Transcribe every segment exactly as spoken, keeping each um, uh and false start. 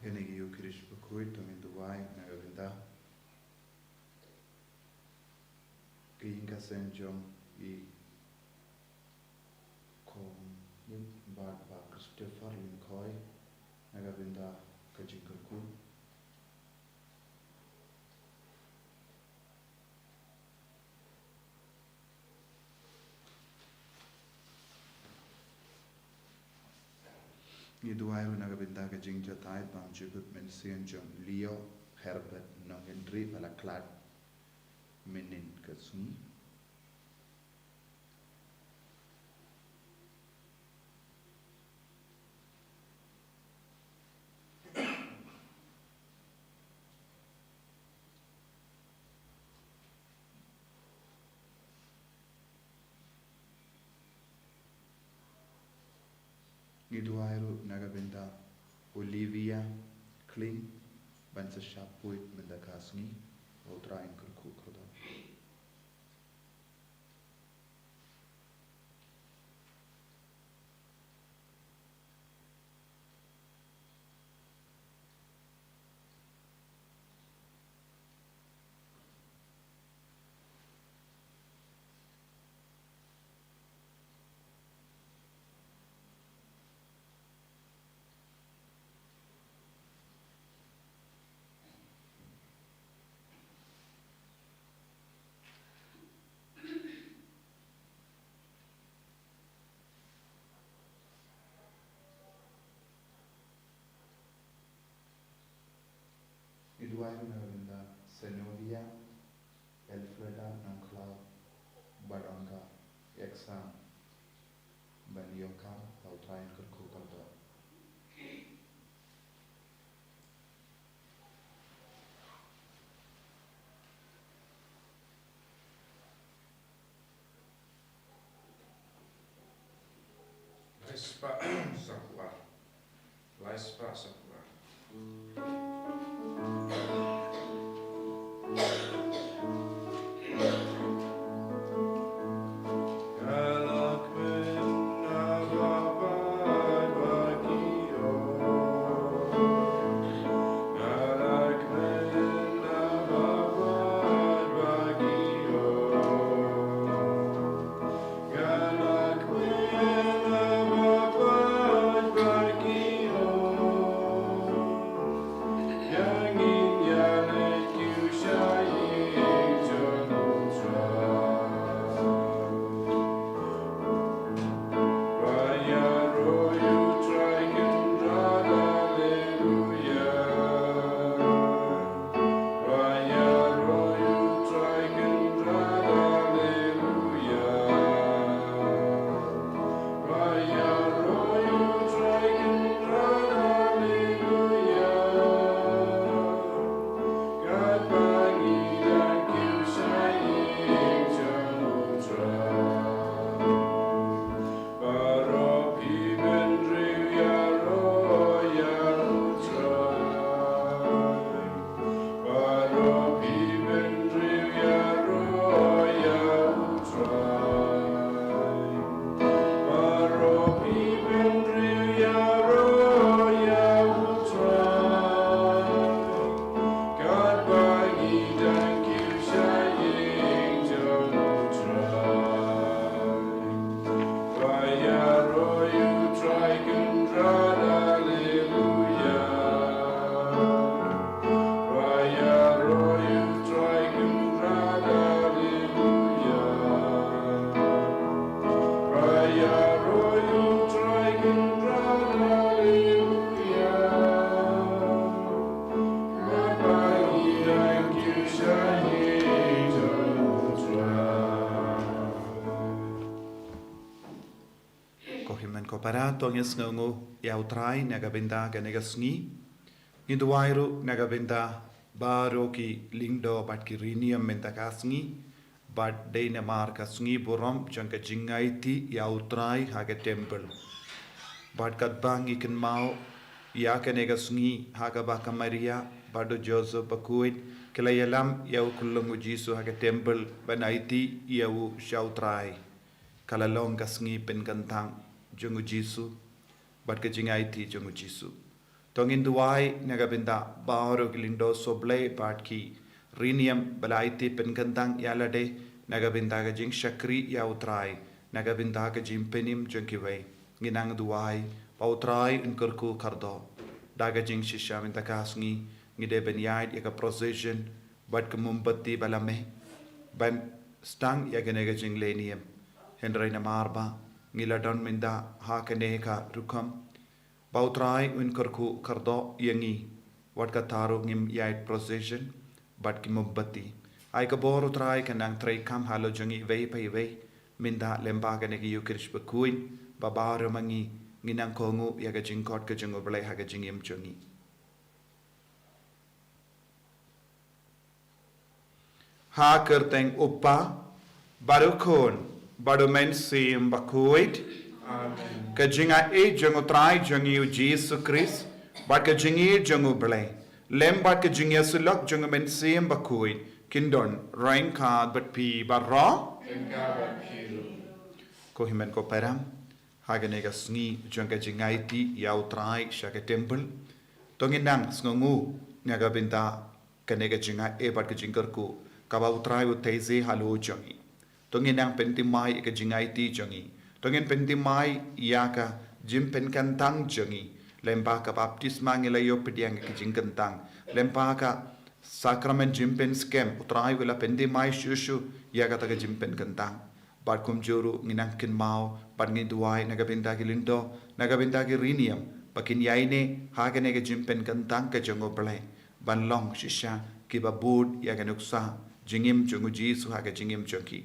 Kane ka Eucharist bakhuid to ngin duwai na ka bynta ka ïing ka sem jong i Khongit bad Bah Christopher Lyngkhoi na ka bynta ka jingkyrkhu. Ngi duwai ruh na ka bynta ka jingjahthait bymjukut mynsiem jong Leo Herbert Nongkynrih ba la khlad mynnin ka sngi. Ngi duwai ruh na ka bynta Olivia Kling ban sa shah poi mynta ka sngi. U Trai un kyrkhu kyrdoh. Ngi duwai ruh na ka bynta Senovia Elfreda Nongkhlaw ba don ka exam ban ïoh kam, to U Trai un kyrkhu kyrdoh. Lai spah saw phew ar. Lai spah saw phew ar. Ko hynmen ko para, to ngin sngewnguh ïa U Trai na ka bynta kane ka sngi. Ngi duwai ruh na ka bynta baroh ki lyngdoh bad ki riewniam mynta ka sngi, bad dei namar ka sngi burom jong ka jingaiti ïa U Trai ha ka temple. Bad katba ngi kynmaw ïa kane ka sngi ha kaba ka Maria bad u Joseph bakhuid ki la ïalam ïa u khyllung u Jisu ha ka temple ban aiti ïa u sha U Trai, ka la long ka sngi pynkyntang jong u Jisu bad ka jingaiti jong u Jisu. To ngin duwai na ka bynta baroh ki lyngdoh sohblei bad ki rynïam ba la aiti pynkyntang ïa lade na ka bynta ka jingshakri ïa U Trai, na ka bynta ka jingpynim jong kiwei. Ngin nang duwai ba U Trai un kyrkhu kyrdoh. Da ka jingshisha mynta ka sngi ngi dei ban ïaid ïa ka procession bad ka mombati ba la mih ban sdang ïa kane ka jinglehniam. Hynrei namar ba ngi la don mynta ha kane ka rukom, ba U Trai un kyrkhu kyrdoh ïa ngi. Wat kata ruh ngim ïaid procession bad ki mombati. Ai ka bor U Trai kan nang treikam halor jong ngi iwei pa iwei mynta lyngba kane ka Ïukharist bakhuid, ba baroh ma ngi ngin nang kohnguh ïa ka jingkhot ka jong U Blei ha ka jingim jong ngi. Ha ka kyrteng U Kpa bad U Khun bad U Mynsiem Bakhuid. Amen. Ka jingai jong U Trai jong ngi U Jisu Khrist bad ka jingïeit jong U Blei lem bad ka jingïasyllok jong U Mynsiem Bakhuid kin don ryngkat bad phi baroh. Ryngkat bad phi ruh. Ko hynmen ko para, ha kane ka sngi jong ka jingaiti ïa U Trai sha ka temple, to ngin nang sngewnguh na ka bynta kane ka jingai bad ka jingkyrkhu kaba U Trai u tei halor jong ngi. To ngin nang pynthymmai ïa ka jingaiti jong ngi. To ngin pynthymmai ïa ka jingpynkyntang jong ngi lyngba ka baptisma ngi la ïoh pdiang ïa ka jingkyntang. Lyngba ka sakramen jingpynskhem U Trai u la pynthymmai shuh shuh ïa kata ka jingpynkyntang. Bad kumjuh ruh ngin nang kynmaw bad ngin duwai na ka bynta ki lyngdoh, na ka bynta ki rynïam ba kin ïaineh ha kane ka jingpynkyntang ka jong U Blei, ban long shisha kiba bud ïa ka nuksa jingim jong U Jisu ha ka jingim jong ki.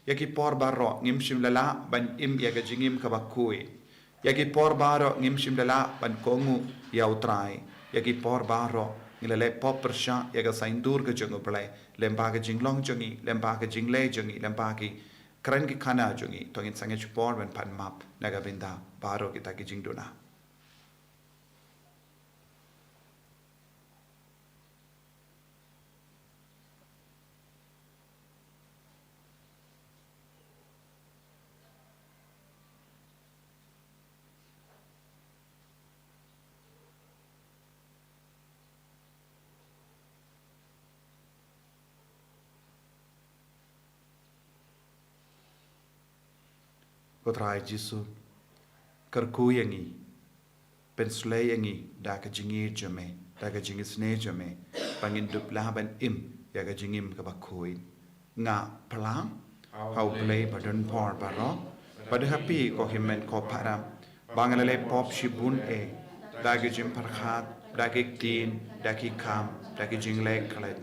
Ïa ki por baroh ngim shym la lah ban im ïa ka jingim kaba khuid. Ïa ki por baroh ngim shym la lah ban kohnguh ïa U Trai. Ïa ki por baroh ngi la leh pop pyrshah ïa ka saiñdur ka jong U Blei lyngba ka jinglong jong ngi, lyngba ka jingleh jong ngi, lyngba ki kren ki khana jong ngi. To ngin sangeh shipor ban pan map na ka bynta baroh kita ki jingduna. Ko Trai Jisu, kyrkhu ïa ngi, pynshlei ïa ngi da ka jingïeit jong me, da ka jingisynei jong me, ba ngin dup lah ban im ïa ka jingim kaba khuid. Nga phla ha U Blei ba don bor baroh, bad ha phi ko hynmen ko para, ba nga la leh pop shibun eh, da ki jingpyrkhat, da ki ktien, da ki kam, da ki jingleh klet.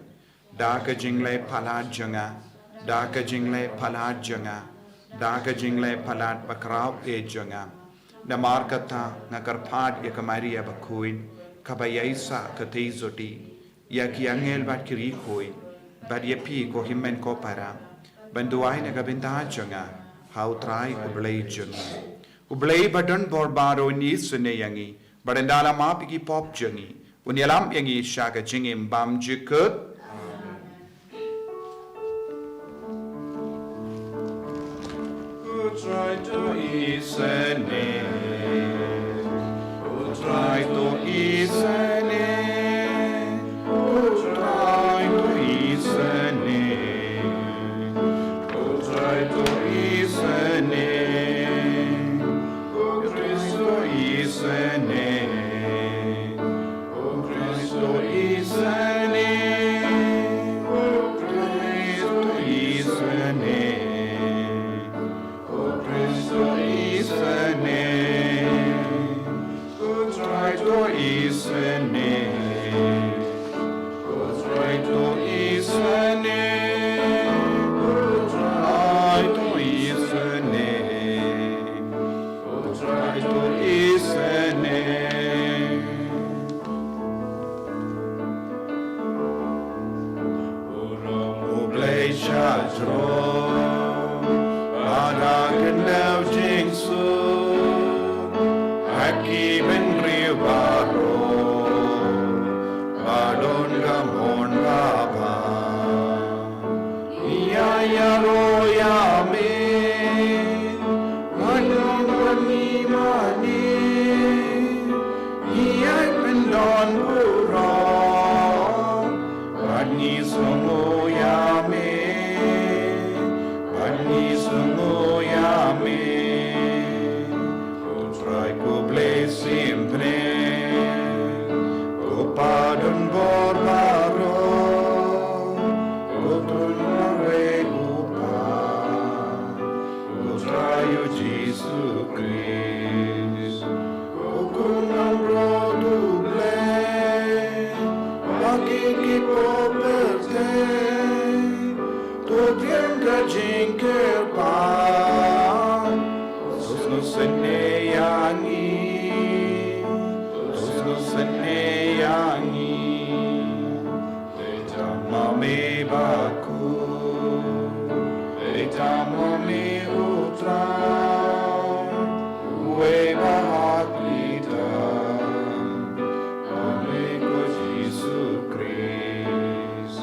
Da ka jingleh palat jong nga, da ka jingleh palat jong nga, da ka jingleh palat bakhraw eh jong nga. Namar kata nga kyrpad ïa ka Maria bakhuid, kaba ïaisah ka theisotti, ïa ki angel bad ki riewkhuid, bad ïa phi ko hynmen ko para, ban duwai na ka bynta jong nga ha U Trai U Blei jong ngi. U Blei ba don bor baroh un isynei ïa ngi, bad un da la map ïa ki pop jong ngi, un ïalam ïa ngi sha ka jingim bymjukut. U Trai to isynei. U Trai to isynei. U Trai to isynei. U Trai to isynei. U Khrist to isynei. U Khrist to isynei. U Khrist to isynei. U Khrist to isynei. U Trai to isynei. U Trai to isynei. U Trai to isynei. U Trai to isynei. U rong U Blei sha jrong, bad ha kyndew jingsuk, ha ki bynriew baroh, ba don ka mon ba bha. Ïa ïaroh ïa me, ba don ba mih mane, ïa pyndonkam Ki ki pyrthei, to tien ka jingkyrpad. To sngewsynei ïa ngi, to sngewsynei ïa ngi. Bad ma me bakhuid, bad ma me u Trai, uwei ba hakli tam, ma me ko Jisu Khrist,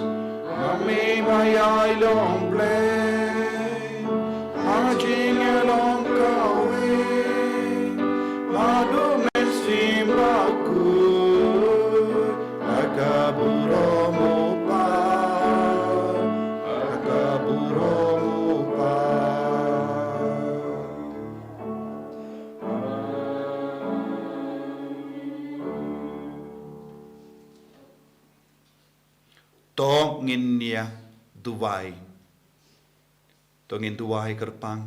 ma me ba ïai long Blei ha ka jingïalong kawei, ma u Mynsiem Bakhuid, ha ka burom u Kpa, ha ka burom u Kpa. To ngin ïa duwai. To ngin duwai kyrpang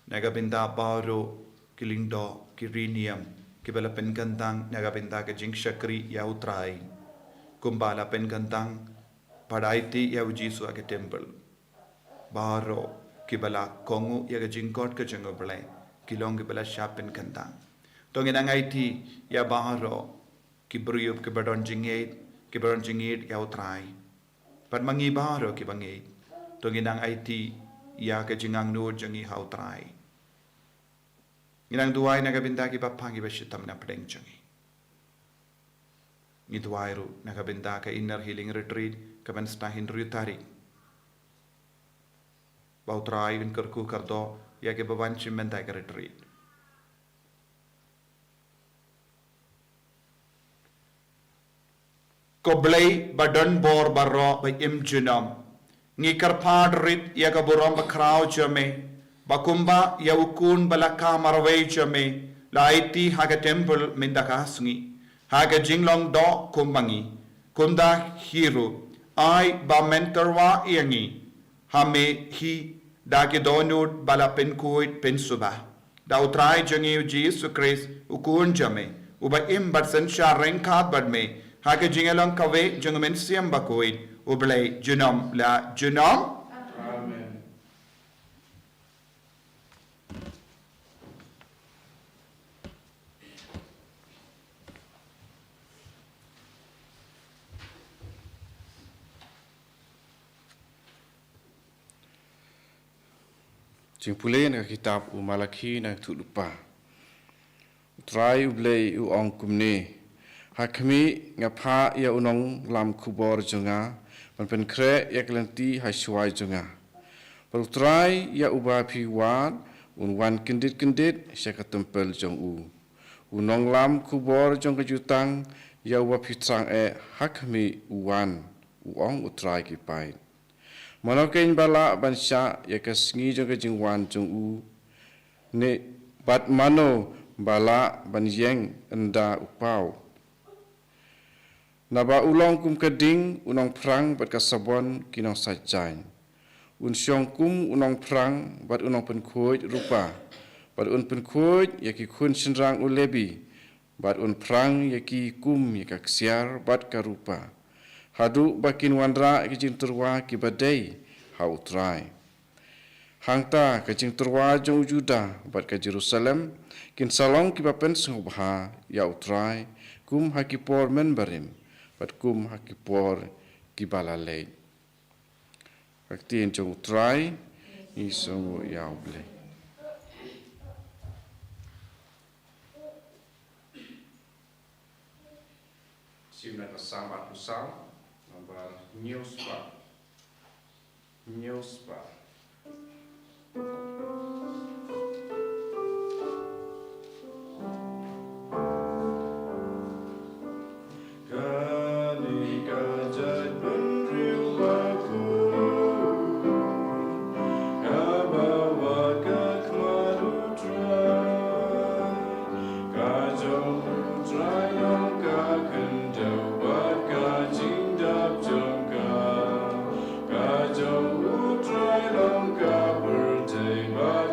na ka bynta baroh ki lyngdoh, ki riewniam, kiba la pynkyntang na ka bynta ka jingshakri ïa u Trai, kumba la pynkyntang bad aiti ïa u Jisu ha ka templ. Baroh kiba la kohnguh ïa ka jingkhot ka jong u Blei, ki long kiba la shah pynkyntang. To ngin nang aiti ïa baroh ki briew kiba don jingngeit, kiba don jingngeit ïa u Trai. Bad ma ngi baroh kiba ngeit, to ngin nang aiti ïa ka jingangnud jong ngi ha u Trai. Ngin nang duwai na ka bynta kiba pang, kiba shitom na pdeng jong ngi. Ngi duwai ruh na ka bynta ka Inner Healing Retreat, ka ban sdang hynriew tarik. Ba u Trai un kyrkhu kyrdoh ïa kiba wan shim bynta ka retreat. Ko Blei ba don bor baroh, ba im junom, ngi kyrpad rit ïa ka burom bakhraw jong me, ba kumba ïa u Khun ba la kha marwei jong me la aiti ha ka templ mynta ka sngi, ha ka jinglong doh kum ma ngi, kumta hi ruh ai ba men tyrwa ïa ngi ha me hi da ki dohnud ba la pynkhuid pynsuba da u Trai jong ngi u Jisu Khrist, u Khun jong me, uba im bad synshar ryngkat bad me ha ka jingïalong kawei jong u Mynsiem Bakhuid, U Blei junom la junom. Amen. Jingpule na ka kitab u Malakhi na ka ktien lypa. U Trai U Blei u ong kumne: Ha khmih, nga phah ïa u nonglam khubor jong nga ban pynkhreh ïa ka lynti ha shwa jong nga. Bad U Trai ïa uba phi wad un wan kyndit kyndit sha ka templ jong u. U nonglam khubor jong ka jutang ïa uba phi thrang eh, ha khmih u wan, u ong U Trai ki paid. Mano keiñ ba lah ban shah ïa ka sngi jong ka jingwan jong u? Ne bad mano ba lah ban ïeng ynda u paw? Naba u long kum ka ding, u nongphrang bad ka sabon ki nongsaid jaiñ. Un shong kum u nongphrang bad u nongpynkhuid rupa, bad un pynkhuid ïa ki khun shynrang u Lebi, bad un phrang ïa ki kum ïa ka ksiar bad ka rupa, haduh ba kin wanrah ki jingtyrwa kiba dei ha U Trai. Hangta ka jingtyrwa jong u Judah bad ka Jerusalem kin sa long kiba pynsngewbha ïa U Trai, kum ha ki por mynbarim bad kum ha ki por kiba la leit. Ka ktien jong U Trai. Ngi sngewnguh ïa U Blei. Shim na ka Salm arphew saw, nambar hynñiew spah. Hynñiew spah. Kane ka jaitbynriew bakhuid kaba wad ka khmat U Trai. Ka jong U Trai long ka khyndew bad ka jingdap jong ka. Ka jong U Trai long ka pyrthei bad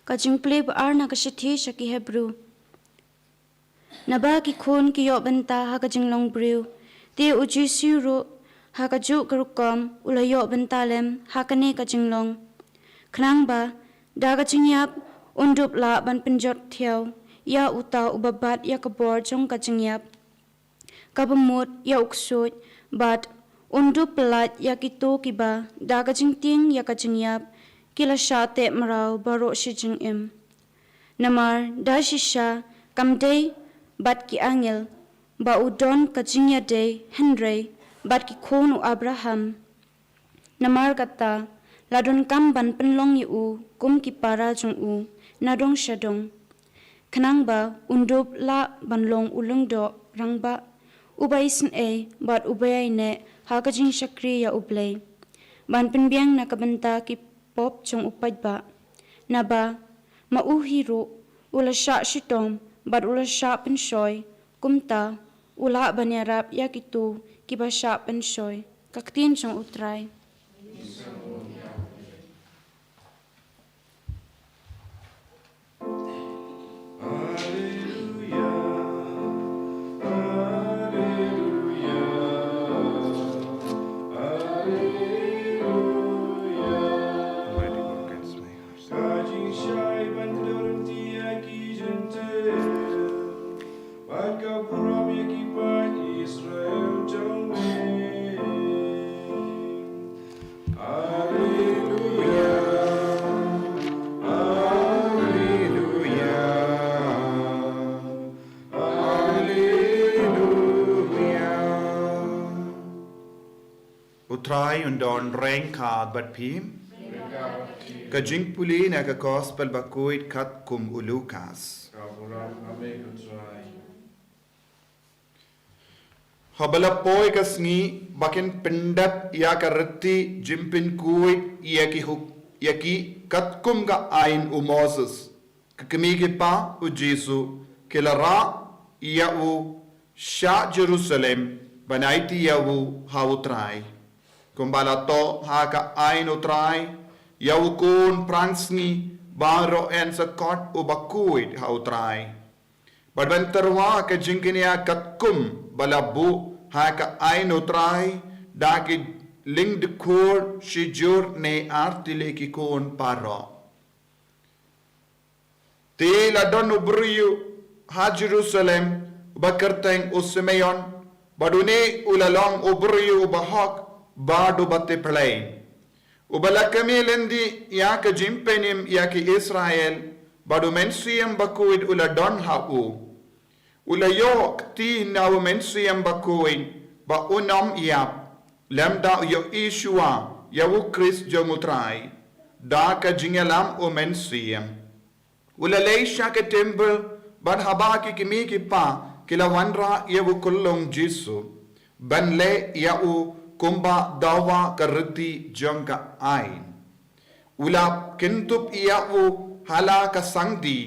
Ka jingplie ba ar na ka shithi sha ki Hebru. Naba ki khun ki ïoh bynta ha ka jinglong briew, te u Jisu ruh ha kajuh ka rukom u la ïoh bynta lem ha kane ka jinglong, khnang ba da ka jingïap un dup lah ban pynjot thiaw ïa uta uba bat ïa ka bor jong ka jingïap kaba mut ïa u ksuid, bad un dup pyllait ïa kito kiba da ka jingtieng ïa ka jingïap ki la shah teh mraw baroh shi jingim. Namar da shisha kam dei bad ki angel ba u don ka jingïadei, hynrei bad ki khun u Abraham. Namar kata, la donkam ban pynlong ïa u kum ki para jong u nadong shadong, khnang ba un dup lah ban long u lyngdoh rangbah uba isynei bad uba ïaineh ha ka jingshakri ïa U Blei, ban pynbiang na ka bynta ki pop jong u paidbah. Naba ma u hi ruh u la shah shitom bad u la shah pynshoi, kumta u lah ban ïarap ïa kito kiba shah pynshoi. Ka ktien jong U Trai. Almighty God, cleanse my heart. Ka jingshai ban kdew lynti ïa ki Jentil, bad ka burom ïa ki paid Israel jong me. Alleluia, alleluia, alleluia. U Trai un don ryngkat bad phi. Ka jingpule na ka Gospel bakhuid katkum u Lukas. Ka burom ha me ko Trai. Haba la poi ka sngi ba kin pyndep ïa ka riti jingpynkhuid ïa ki huk, ïa ki katkum ka aiñ u Moses, ka kmie ki kpa u Jisu ki la rah ïa u sha Jerusalem ban aiti ïa u ha u Trai, kumba la thoh ha ka aiñ u Trai ïa u khun phrang sngi baroh yn sa khot u bakhuid ha u Trai. Bad ban tyrwa ka jingkñia katkum ba la buh ha ka aiñ u Trai da ki lyngdkhur shijur ne ar tylli ki khun baroh. Te la don u briew ha Jerusalem uba kyrteng u Simeon, bad une u la long u briew uba hok bad uba tip Blei, uba la kmie lynti ïa ka jingpynim ïa ki Israel, bad u Mynsiem Bakhuid u la don ha u. U la ïoh kti na u Mynsiem Bakhuid ba un ym ïap lymda u ïohi shuwa ïa u Khrist jong u Trai da ka jingïalam u Mynsiem. U la leit sha ka templ bad haba ki kmie ki kpa ki la wanrah ïa u khyllung Jisu ban leh ïa u kumba dawa ka riti jong ka aiñ, u la kyntup ïa u ha la ka sangdi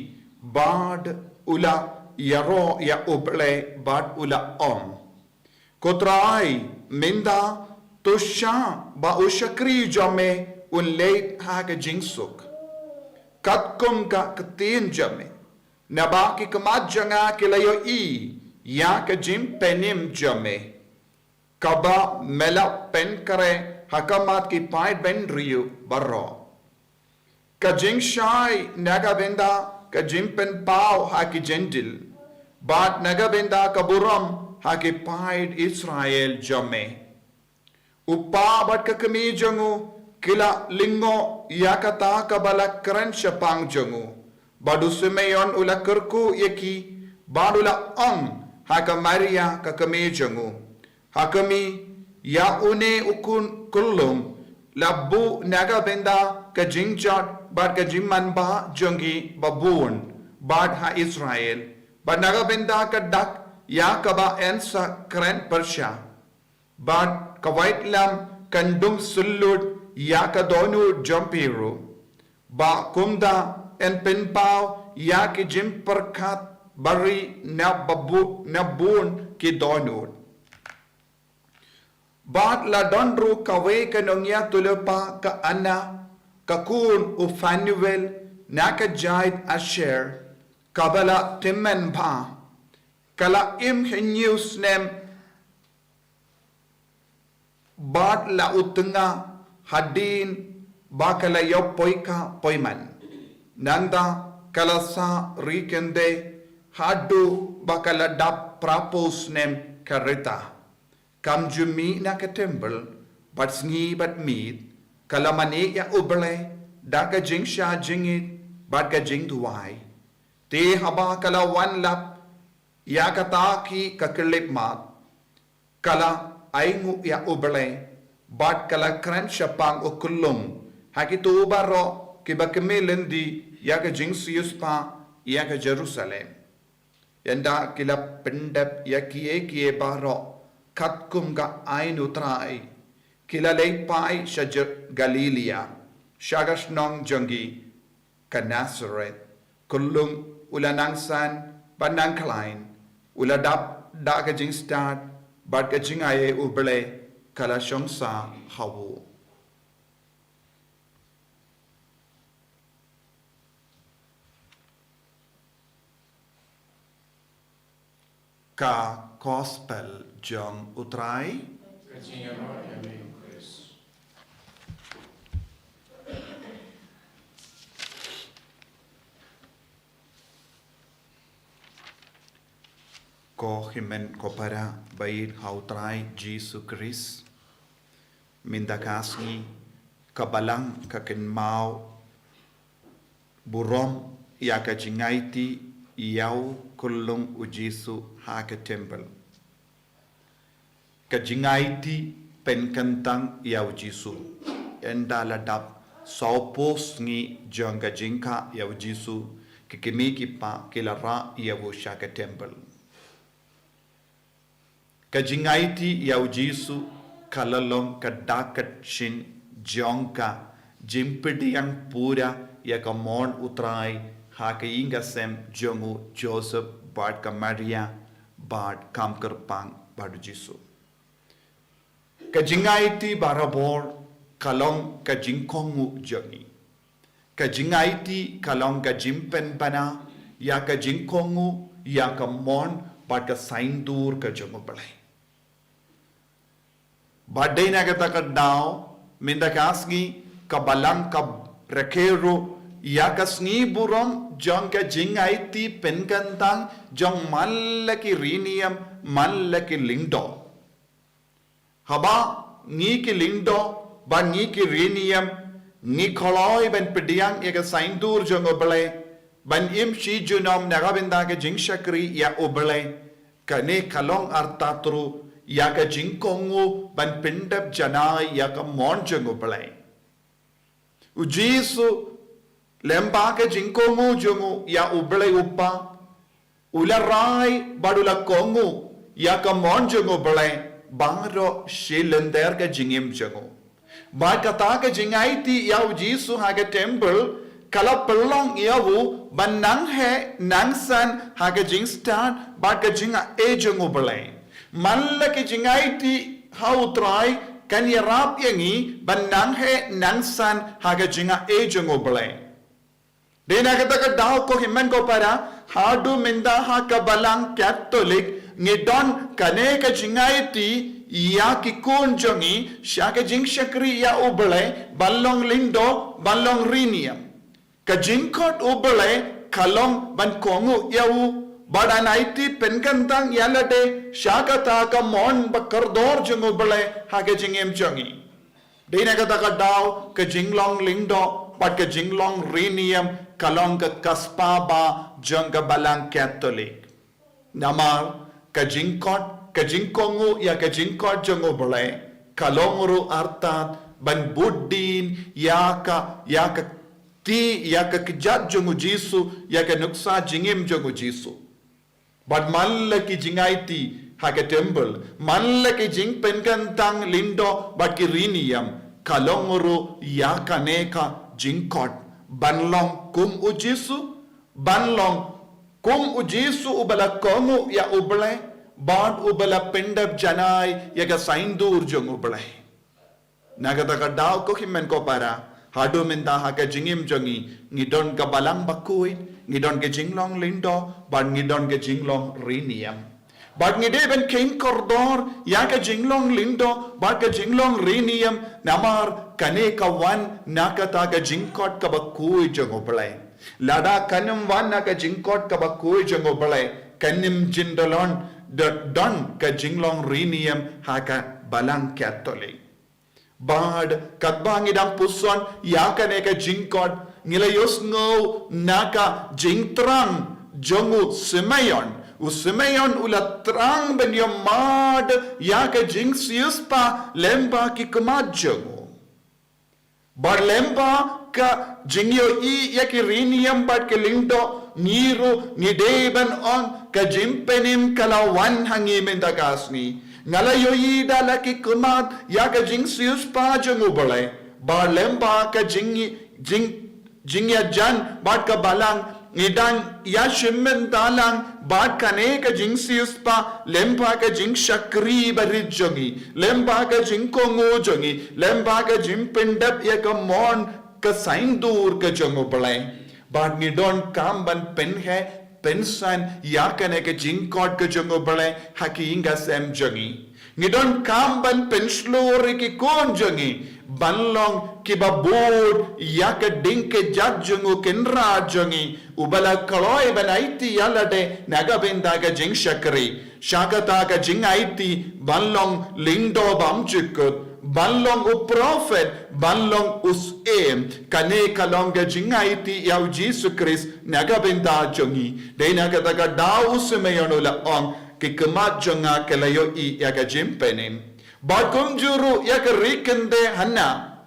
bad u la ïaroh ïa U Blei bad u la ong, Ko Trai, mynta to sha ba u shakri jong me un leit ha ka jingsuk, katkum ka ktien jong me. Naba ki khmat jong nga ki la ïohi ïa ka jingpynim jong me, kaba me la pynkhreh ha khmat ki paid bynriew baroh. Ka jingshai na ka bynta ka jingpynpaw ha ki Jentil, bad na ka bynta ka burom ha ki paid Israel jong me. U kpa bad ka kmie jong u ki la lyngngoh ïa kata kaba la kren shaphang jong u. Bad u Simeon u la kyrkhu ïa ki, bad u la ong ha ka Maria ka kmie jong u, Ha khmih, ïa une u khun khyllung la buh na ka bynta ka jingjot bad ka jingmanbha jong ki babun bad ha Israel, bad na ka bynta ka dak ïa kaba yn sa kren pyrshah. Bad ka waitlam kan dung syllut ïa ka dohnud jong phi ruh. Ba kumta yn pynpaw ïa ki jingpyrkhat bari na babu-, na bun ki dohnud. Bad la don ruh kawei ka nongïathuhlypa ka Anna, ka khun u Phanuel, Na ka jaid Asher, kaba la tymmen bha, ka la im hynñiew snem bad la u tnga hadien ba ka la ïoh poikha poiman. Nangta ka la sah ri kyndei haduh ba ka la dap phra phew snem ka rta. Kam ju mih na ka templ bad sngi bad miet, ka la mane ïa U Blei da ka jingshah jingit bad ka jingduwai. Te haba ka la wan lap ïa kata ki ka khyllipmat, ka la ainguh ïa U Blei bad ka la kren shaphang u khyllung ha kito baroh kiba kmie lynti ïa ka jingsiewspah ïa ka Jerusalem. Ynda ki la pyndep ïa kiei kiei baroh katkum ka aiñ U Trai, ki la leit phai sha Jer-, Galilaïa, sha ka shnong jong ki, Genesaret. Khyllung u la nang san bad nang khlaiñ, u la dap da ka jingstad bad ka jingaiei U Blei ka la shong sah ha u. Ka Gospel jong U Trai. Ko hynmen ko para ba ïeit ha U Trai Jisu Khrist. Mynta ka sngi ka Balang ka kynmaw burom ïa ka jingaiti ïa u khyllung U Jisu ha ka templ. Ka jingaiti pynkyntang ïa U Jisu. Ynda la dap sawphew sngi jong ka jingkha ïa U Jisu, ki kmie ki kpa ki la rah ïa u sha ka templ. Ka jingaiti ïa U Jisu ka la long ka dak ka shin jong ka jingpdiang pura ïa ka mon U Trai ha ka ïing ka sem jong u Joseph bad ka Maria bad kam kyrpang bad U Jisu. Ka jingaiti barabor ka long ka jingkohnguh jong ngi. Ka jingaiti ka long ka jingpynbna ïa ka jingkohnguh ïa ka mon bad ka saiñdur ka jong U Blei. Bad dei na kata ka daw mynta ka sngi ka Balang ka rakhe ruh ïa ka sngi burom jong ka jingaiti pynkyntang jong man la ki riniam, man la ki lyngdoh. Haba ngi ki lyngdoh bad ngi ki riniam ngi kloi ban pdiang ïa ka saiñdur jong U Blei, ban im shi junom na ka bynta ka jingshakri ïa U Blei, kane ka long artatien ruh ïa ka jingkohnguh ban pyndep janai ïa ka mon jong U Blei. U Jisu, lyngba ka jingkohnguh jong u ïa U Blei U Kpa, u la rai bad u la kohnguh ïa ka mon jong U Blei baroh shi lynter ka jingim jong u. Bad kata ka jingaiti ïa U Jisu ha ka templ ka la pynlong ïa u ban nang heh nang san ha ka jingstad bad ka jingai jong U Blei. Man la ki jingaiti ha U Trai kan ïarap ïa ngi ban nang heh nang san ha ka jingai jong U Blei. Dei na kata ka daw ko hynmen ko para, haduh mynta ha ka Balang Katholik ngi don kane ka jingaiti ïa ki khun jong ngi sha ka jingshakri ïa U Blei, ban long lyngdoh, ban long riniam. Ka jingkhot U Blei ka long ban kohnguh ïa u, bad ban aiti pynkyntang ïa lade sha kata ka mon ba kordor jong U Blei ha ka jingim jong ngi. Dei na kata ka daw ka jinglong lyngdoh bad ka jinglong riniam ka long ka kaspah ba jong ka Balang Katholik. Namar ka jingkhot, ka jingkohnguh ïa ka jingkhot jong U Blei ka long ruh artat ban bud dien ïa ka, ïa ka kti, ïa ka kjat jong U Jisu, ïa ka nuksa jingim jong U Jisu. Bad man la ki jingaiti ha ka templ, man la ki jingpynkyntang lyngdoh bad ki riniam ka long ruh ïa kane ka jingkhot ban long kum U Jisu, ban long kum U Jisu uba la kohnguh ïa U Blei bad uba la pyndep janai ïa ka saiñdur jong U Blei. Na kata ka daw ko hynmen ko para, Haduh mynta ha ka jingim jong ngi, ngi don ka balang bakhuid, ngi don ka jinglong lyngdoh, bad ngi don ka jinglong riewniam. Bad ngi dei ban kheiñ kordor ïa ka jinglong lyngdoh bad ka jinglong riewniam, namar kane ka wan na kata ka jingkhot kaba khuid jong U Blei. Lada kan ym wan na ka jingkhot kaba khuid jong U Blei, kan ym jin don, don ka jinglong riewniam ha ka balang Katholik. Bad katba ngi dang puson ïa kane ka jingkhot, ngi la ïohsngew na ka jingthrang jong u Simeon. U Simeon u la thrang ban ïa mad ïa ka jingsiewspah lyngba ki khmat jong u. Bad lyngba ka jingïohi ïa ki riewniam bad ki lyngdoh, ngi ruh ngi dei ban ong ka jingpynim ka la wan ha ngi mynta ka sngi. Nga la ïohi da la ki khmat ïa ka jingsiewspah jong U Blei. Bad lyngba ka jing, jing, jingïajan bad ka balang, ngi dang ïashim bynta lang bad kane ka jingsiewspah lyngba ka jingshakri barit jong ngi, lyngba ka jingkohnguh jong ngi, lyngba ka jingpyndep ïa ka mon ka saiñdur ka jong U Blei. Bad ngi donkam ban pynheh pynsan ïa kane ka jingkhot ka jong U Blei ha ki ïing ki sem jong ngi. Ngi donkam ban pynshlur ïa ki khun jong ngi ban long kiba bud ïa ka ding ka jait jong U Kynrad jong ngi, uba la kloi ban aiti ïa lade na ka bynta ka jingshakri. Sha kata ka jingaiti ban long lyngdoh bymjukut, ban long u prophet, ban long u syiem. Kane ka long ka jingaiti ïa U Jisu Khrist na ka bynta jong ngi. Dei na kata ka daw u Simeon u la ong, ki khmat jong nga ki la ïohi ïa ka jingpynim. Bad kumjuh ruh ïa ka ri kynthei Hana,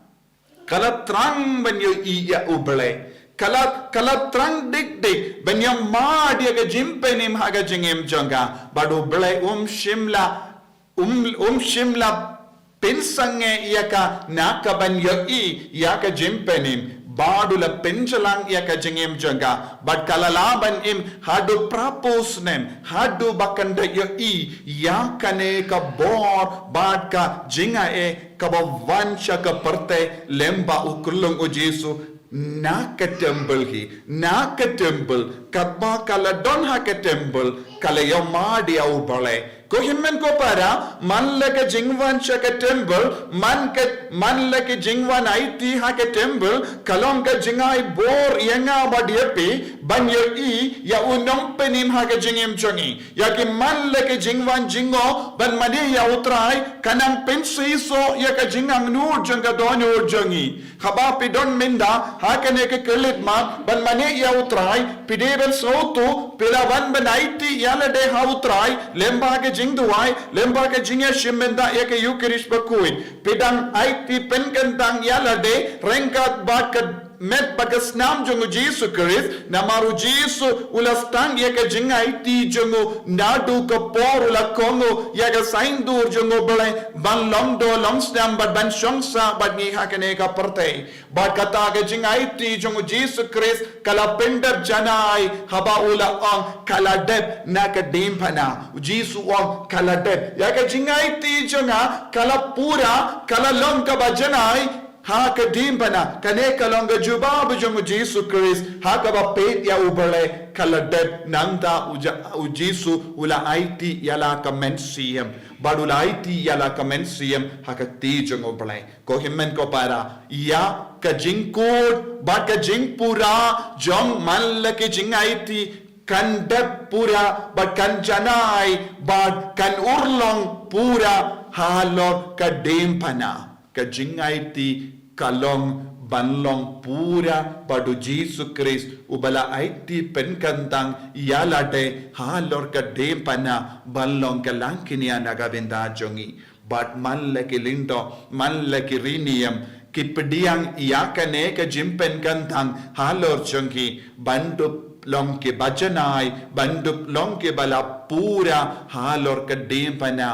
ka la thrang ban ïohi ïa U Blei. Ka la, ka la thrang dik dik ban ïa mad ïa ka jingpynim ha ka jingim jong ka. Bad U Blei um shym la, um, um shym la pynsangeh ïa ka na ka ban ïohi ïa ka jingpynim. Bad u la pynjlan ïa ka jingim jong ka. Bad ka la lah ban im haduh phra phew snem, haduh ba kan da ïohi ïa kane ka bor bad ka jingai kaba wan sha ka pyrthei lyngba u kyrlong U Jisu na ka templ hi, na ka templ, katba ka la don ha ka templ, ka la ïa mad ïa U Blei. Ko hynmen ko para, man la ka jingwan sha ka templ, man ka, man la ka jingwan aiti ha ka templ, ka long ka jingai bor ïa nga bad ïa phi, ban ïohi ïa u nongpynim ha ka jingim jong ngi. Ïa ki man la ki jingwan jngoh ban mane ïa U Trai, kan nang pynseisoh ïa ka jingangnud jong ka dohnud jong ngi. Haba phi don mynta ha kane ka khyllipmat ban mane ïa U Trai, phi dei ban sngewthuh, phi la wan ban aiti ïa lade ha U Trai lyngba ka jingduwai, lyngba ka jingïashim bynta ïa ka Ïukharist bakhuid. Phi dang aiti pynkyntang ïa lade ryngkat bad ka met bad ka snam jong U Jisu Khrist, namar U Jisu u la sdang ïa ka jingaiti jong u naduh ka por u la kohnguh ïa ka saiñdur jong U Blei ban long doh long snam bad ban shong sah bad ngi ha kane ka pyrthei. Bad kata ka jingaiti jong U Jisu Khrist ka la pyndep janai haba u la ong, ka la dep, na ka diengphna. U Jisu u ong, ka la dep. Ïa ka jingaiti jong nga ka la pura, ka la long kaba janai ha ka diengphna. Kane ka long ka jubab jong U Jisu Khrist ha kaba peit ïa U Blei, ka la dep. Nangta U Ja-, U Jisu u la aiti ïa la ka mynsiem. Bad u la aiti ïa la ka mynsiem ha ka kti jong U Blei. Ko hynmen ko para, ïa ka jingkut bad ka jingpura jong man la ki jingaiti kan dep pura bad kan janai bad kan urlong pura halor ka diengphna. Ka jingaiti ka long ban long pura bad U Jisu Khrist uba la aiti pynkyntang ïa lade halor ka diengphna ban long ka langknia na ka bynta jong ngi. Bad man la ki lyngdoh, man la ki riewniam, ki pdiang ïa kane ka jingpynkyntang halor jong ki, ban dup long kiba janai, ban dup long kiba la pura halor ka diengphna,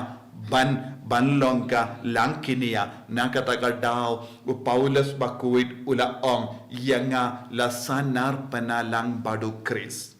ban, ban long ka langknia. Na kata ka daw u Paulus bakhuid u la ong, ïa nga la sahnarphna lang bad U Khrist.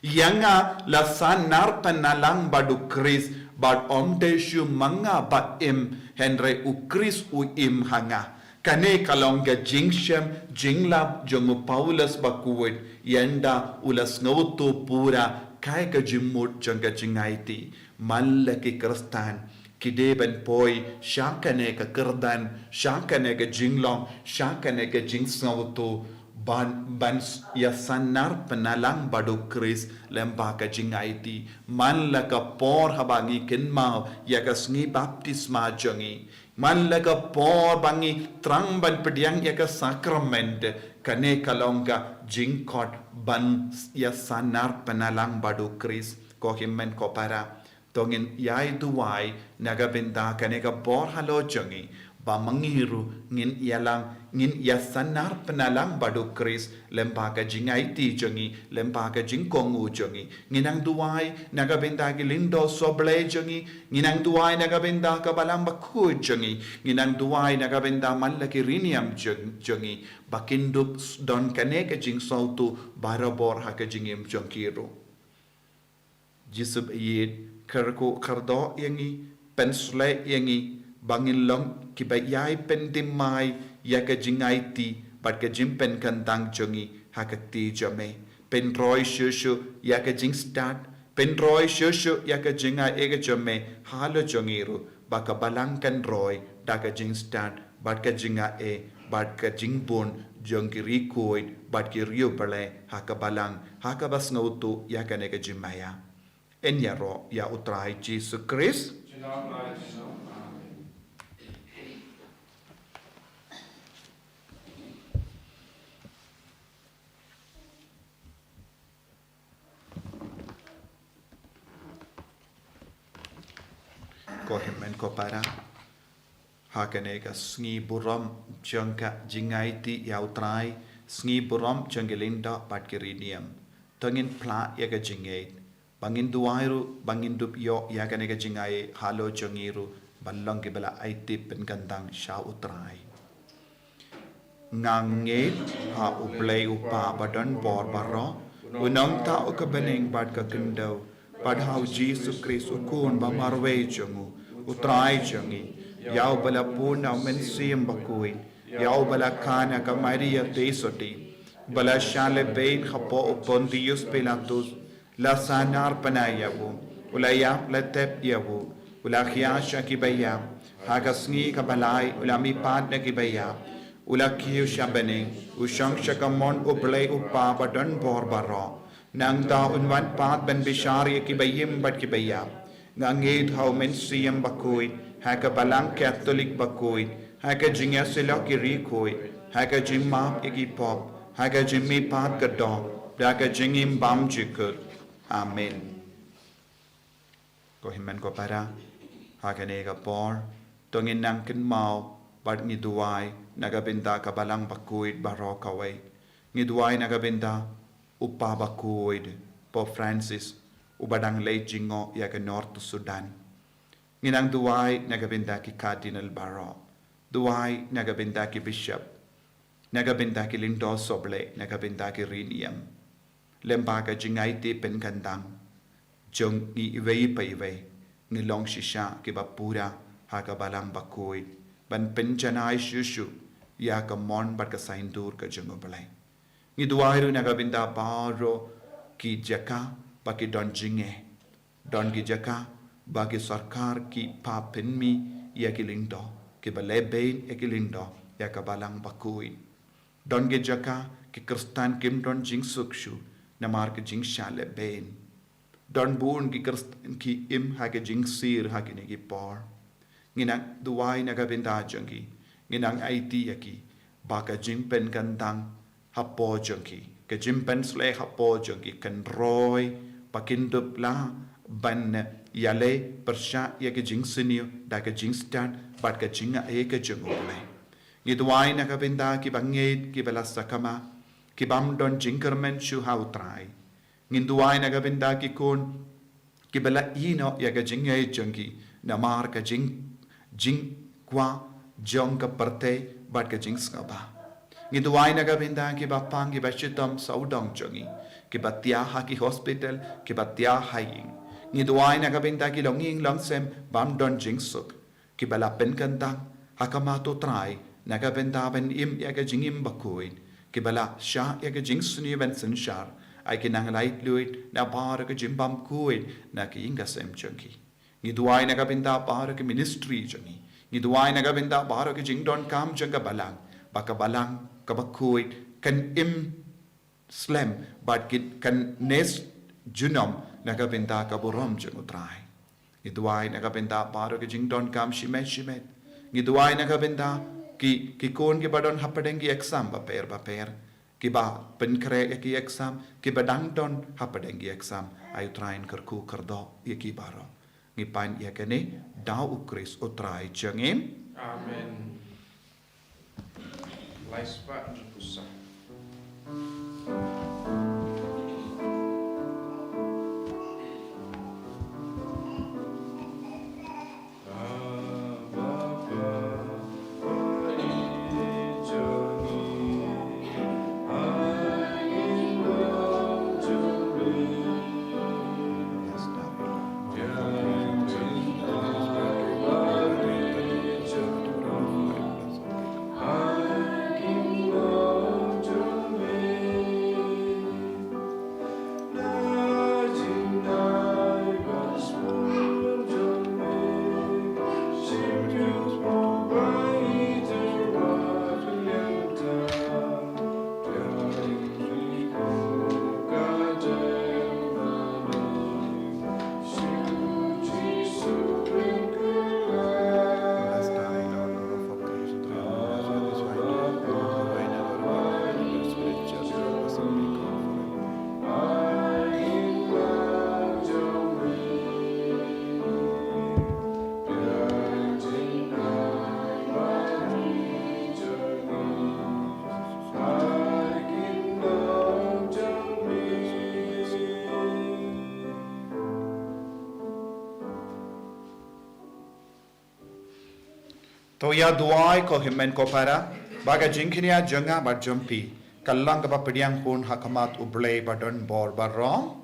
Ïa nga la sahnarphna lang bad U Khrist, bad ym dei shuh ma nga ba im, hynrei U Khrist u im ha nga. Kane ka long ka jingshem jinglap jong u Paulus bakhuid, ynda u la sngewthuh pura kaei ka jingmut jong ka jingaiti. Man la ki Khristan ki dei ban poi sha kane ka kyrdan, sha kane ka jinglong, sha kane ka jingsngewthuh, ban, ban s-, ïa sanar pynlang bad u Khrist lyngba ka jingaiti. Man la ka por haba ngi kynmaw ïa ka sngi baptisma jong ngi, man la ka por ba ngi thrang ban pdiang ïa ka sakrament, kane ka long ka jingkhot ban ïa sanar pynlang bad u Khrist. Ko hynmen ko para, to ngin ïai duwai na ka bynta kane ka bor halor jong ngi, ba ma ngi ruh ngin ïalang, ngin ïa sanar pynlang bad u Khrist lyngba ka jingaiti jong ngi, lyngba ka jingkohnguh jong ngi. Ngin nang duwai na ka bynta ki lyngdoh sohblei jong ngi, ngin nang duwai na ka bynta ka Balang Bakhuid jong ngi, ngin nang duwai na ka bynta man la ki riewniam jong, jong ngi, ba kin dup s-, don kane ka jingsngewthuh barabor ha ka jingim jong ki ruh. Jisu ba ïeit, kyrkhu kyrdoh ïa ngi, pynshlei ïa ngi, ba ngin long kiba ïai pynthymmai ïa ka jingaiti bad ka jingpynkyntang jong ngi ha ka kti jong me. Pynroi shuh shuh ïa ka jingstad, pynroi shuh shuh ïa ka jingai ka jong me halor jong ngi ruh, ba ka Balang kan roi da ka jingstad bad ka jingai bad ka jingbun jong ki riewkhuid bad ki riewblei ha ka Balang, ha kaba sngewthuh ïa kane ka jingmaïa. Yn ïaroh ïa u Trai Jisu Khrist. Ko hynmen ko para, ha kane ka sngi burom jong ka jingaiti ïa u Trai, sngi burom jong ki lyngdoh bad ki riewniam, to ngin phla ïa ka jingngeit, ba ngin duwai ruh ba ngin dup ïoh ïa kane ka jingai halor jong ngi ruh, ban long kiba la aiti pynkyntang sha u Trai. Nga ngeit ha U Blei U Kpa ba don bor baroh, u nongthoh ka bneng bad ka khyndew, bad ha u Jisu Khrist u Khun ba marwei jong u, u Trai jong ngi, ïa uba la pun na u Mynsiem Bakhuid, ïa uba la kha na ka Maria Theisotti, ba la shah lehbeiñ hapoh u Pontius Pilatus, la sanar pynai ïa u, u la ïap la tep ïa u, u la khia sha kiba ïap, ha ka sngi kaba lai u la mihpat na kiba ïap, u la kiew sha bneng, u shong sha kamon U Blei U Kpa ba don bor baroh. Nangta un wan pat ban bishar ïa kiba im bad kiba ïap. Nga ngeit ha u Mynsiem Bakhuid, ha ka Balang Katholik bakhuid, ha ka jingïasyllok ki riewkhuid, ha ka jingmap ïa ki pop, ha ka jingmihpat ka doh, da ka jingim bymjukut. Amen. Ko hynmen ko para, ha kane ka por, to ngin nang kynmaw bad ngi duwai na ka bynta ka Balang Bakhuid baroh kawei. Ngi duwai na ka bynta u Kpa Bakhuid, Pope Francis, uba dang leit jngoh ïa ka North Sudan. Ngi nang duwai na ka bynta ki Cardinal baroh. Duwai na ka bynta ki Bishop, na ka bynta ki lyngdoh sohblei, na ka bynta ki riewniam. Lyngba ka jingaiti pynkyntang jong ngi iwei pa iwei, ngi long shisha kiba pura ha ka Balang Bakhuid, ban pynjanai shuh shuh ïa ka mon bad ka saiñdur ka jong U Blei. Ngi duwai ruh na ka bynta baroh ki jaka ba ki don jingeh. Don ki jaka ba ki sorkar ki phah pynmih ïa ki lyngdoh, kiba lehbeiñ ïa ki lyngdoh ïa ka Balang Bakhuid. Don ki jaka ki Khristan kim don jingsuk shuh namar ka jingshah lehbeiñ. Don bun ki Khristan ki im ha ka jingsir ha kine ki por. Ngi nang duwai na ka bynta jong ki, ngi nang aiti ïa ki ba ka jingpynkyntang hapoh jong ki, ka jingpynshlei hapoh jong ki kan roi ba kin dup lah ban ïaleh pyrshah ïa ka jingsniew da ka jingstad bad ka jingai ka jong U Blei. Ngi duwai na ka bynta kiba ngeit, kiba la sakma, ki bym don jingkyrmen shuh ha U Trai. Ngin duwai na ka bynta ki khun kiba la ïehnoh ïa ka jingngeit jong ki namar ka jing, jingkwah jong ka pyrthei bad ka jingsngewbha. Ngi duwai na ka bynta kiba pang, kiba shitom sawdong jong ngi, kiba thiah ha ki hospital, kiba thiah ha ïing. Ngi duwai na ka bynta ki longïing longsem bym don jingsuk, kiba la pynkyntang ha khmat U Trai Na ka bynta ban im ïa ka jingim bakhuid, kiba la shah ïa ka jingsniew ban synshar, ai ki nang laitluid na baroh ka jingbymkhuid na ka ïing ka sem jong ki. Ngi duwai na ka bynta baroh ka ministry jong ngi. Ngi duwai na ka bynta baroh ka jingdonkam jong ka balang, ba ka balang kaba khuid kan im slem bad ki kan nes junom na ka bynta ka burom jong U Trai. Ngi duwai na ka bynta baroh ka jingdonkam shimet shimet. Ngi duwai na ka bynta ki, ki khun kiba don hapdeng ki exam bapher bapher, kiba pynkhreh ïa ki exam, kiba dang don hapdeng ki exam. Ai U Trai un kyrkhu kyrdoh ïa ki baroh. Ngi pan ïa kane da U Khrist U Trai jong ngi. Amen. Lai spah hynriewphew saw. To ïa duwai ko hynmen ko para, ba ka jingkñia jong nga bad jong phi kan long kaba pdiang hun ha khmat U Blei ba don bor baroh.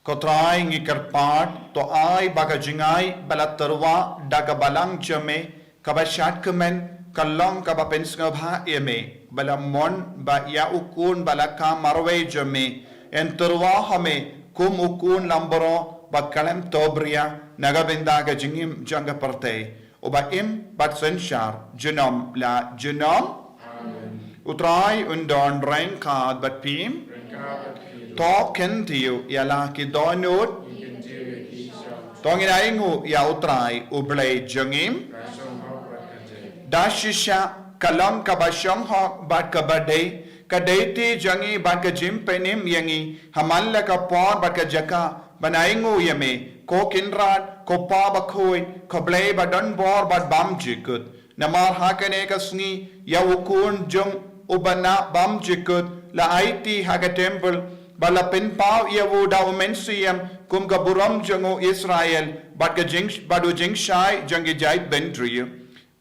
Ko Trai, ngi kyrpad, to ai ba ka jingai ba la tyrwa da ka balang jong me kaba shad kmen kan long kaba pynsngewbha ïa me, ba la mon ba ïa u khun ba la kha marwei jong me yn tyrwa ha me kum u khun lambaroh ba khlem tobria na ka bynta ka jingim jong ka pyrthei, uba im bad synshar junom la junom. Amen. U Trai un don ryngkat bad phi. Ryngkat bad phi. To kyntiew ïa la ki dohnud. Ngi kyntiew ïa ki sha. To ngin ainguh ïa U Trai U Blei jong ngi. Ka shong hok bad ka jai. Da shisha ka long kaba shong hok bad kaba dei, ka dei ti jong ngi bad ka jingpynim ïa ngi ha man la ka por bad ka jaka ban ainguh ïa me, ko Kynrad, ko Pa bakhuid, ko Blei ba don bor bad bymjukut. Namar ha kane ka sngi ïa u Khun jong u ba na bymjukut la aiti ha ka temple, ba la pynpaw ïa u da u Mynsiem kum ka burom jong u Israel, bad ka jing, bad u jingshai jong ki jaitbynriew.